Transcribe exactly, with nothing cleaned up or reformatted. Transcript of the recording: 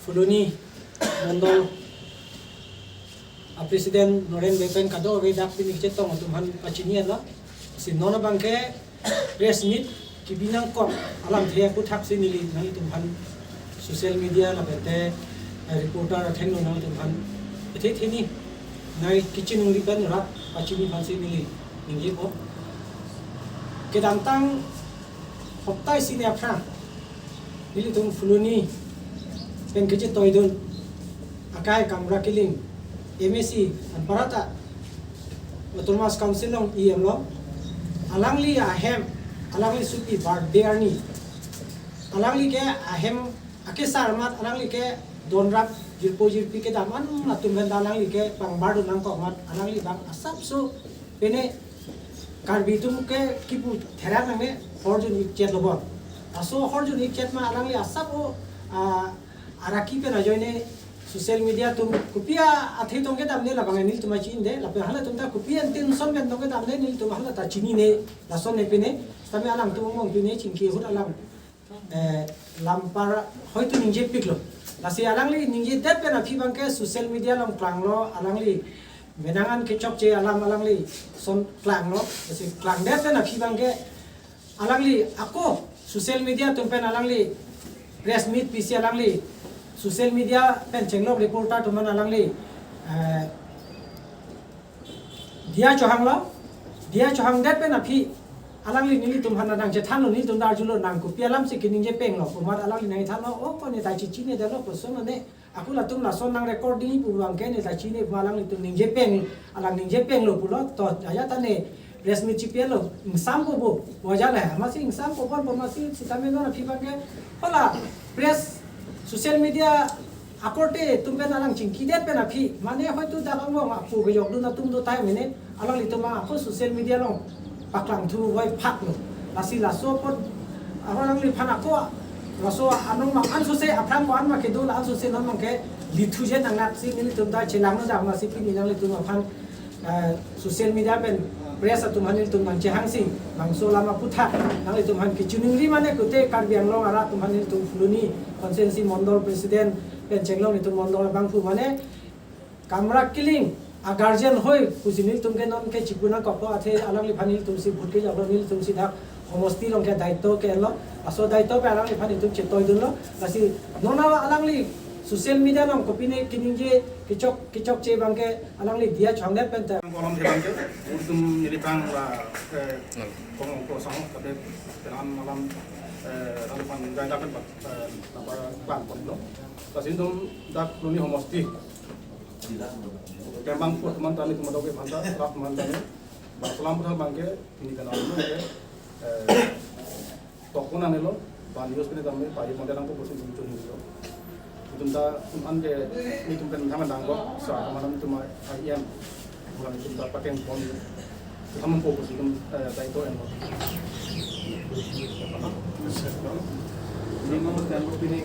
Phuloni Mondol a President Noren Bey pen kadokave dak pini kachetong atum aphan pachini-etlo. Si non abangke press meet kebi nangkok alamthe aputhak si neli nanglitum aphan social media lapen te, eh, reporter athengno nanglitum aphan ethe theni nai kachiningri pen rat pachini aphan si neli ningjepo. Kedamtang hopta isi ni aphrang nelitum Phuloni pen kachetoidun akai Kamra Killing M A C anparta Autonomous Council along E M lo. Alangli ahem, alangli supi birthday arni, alangli ke ahem akesar amat, alangli ke donrap jirpo jirpi kedam an atum pen alangli ke pangbardun nangkok amat alangli abang asapso pene Karbi atum ke kipu therak nangne horjun ikchet lo bon. Laso horjun ikchet ma alangli asap o, ah, araki pen ajoine social media atum kopi athe tong kedamde labang nelitum chinine, lapen halatum ta kopi intention pen tong kedamde nelitum hala ta chinine, lason ne pine, tame alangtum mong pine chingki ahut alang, eh, lampar hoitu ningjepiklo. Lasi alangli ningjedet pen aphi abangke social media along klanglo, alangli menang an kechokche alam alangli son klanglo. Lasi klangdet pen aphi abangke alangli ako social media atum pen alangli press meet pisi alangli social media pen chenglok reporter atum aphan alangli, eh, diya chohanglo. Diya chohangdet pen aphi alangli nelitum aphan nangchethanlo, nelitum ta arjulo nang kopi alam si keningje penglo pu amat alangli nangchethanlo, o ko ne ta chichinedetlo koson ne. Ako latum lason nang recording pu abangke ne ta chini pu alanglitum ningjepeng, alang ningjepenglo pulo, to ajat ta ne press meet chipilo, ingsampo bo, wajar la, masi ingsampo bon, bon masi sitame non aphi abangke, hala press social media akorte atum pen alang chingkidet pen aphi, mane hoitu dak angbong apu kejokdun atum do tai mene, alanglitum ako social media along paklangthu voi phaklo. Lasi laso apot ako alangliphan ako laso anong ma ansose aphrang ko an ma kedo la ansose non abangke lithujen nangnak si nelitum ta chelangno dak masi pini nanglitum aphan, eh, social media pen press atum aphan nelitum nangchehang si bangso alam aputhak nanglitum aphan kachiningri mane kute Karbi Anglong arat atum aphan nelitum Phuloni constituency mondol president pen chenglok nelitum mondol abangphu mane Kamra Killing a guardian hoi pusi nelitum ke non ke chipu nangkokpo, athe alangliphan nelitum si vote kejoklo, nelitum si dak homosti along ke daito ke-enlo, laso daito pen alangliphan nelitum chetoidunlo. Lasi non alangli social media along kopine keningje kechok kechokche abangke alangli diya chongdet pen te. Kolom thelang ke, utum nilipang la, eh, kong ko sang, tapi tenan malam, eh, lalu pan gaya dapat, eh, apa, plan pon lo. Lasi nelitum dak Phuloni homosti. Kembang put teman tani teman doke bangsa, rak teman tani. Bang selam pun bangke, ini kenal ke, eh, tokon anelo, ban news pini kami, payu model ang ko bosin tuntun lo. Itum ta, itum an ke, itum pen thaman dangkok, sa kamalam itum I M. Bukan itum ta pakai pon. Thaman fokus itum, eh, ta itu yang. Ini mau tembok ini.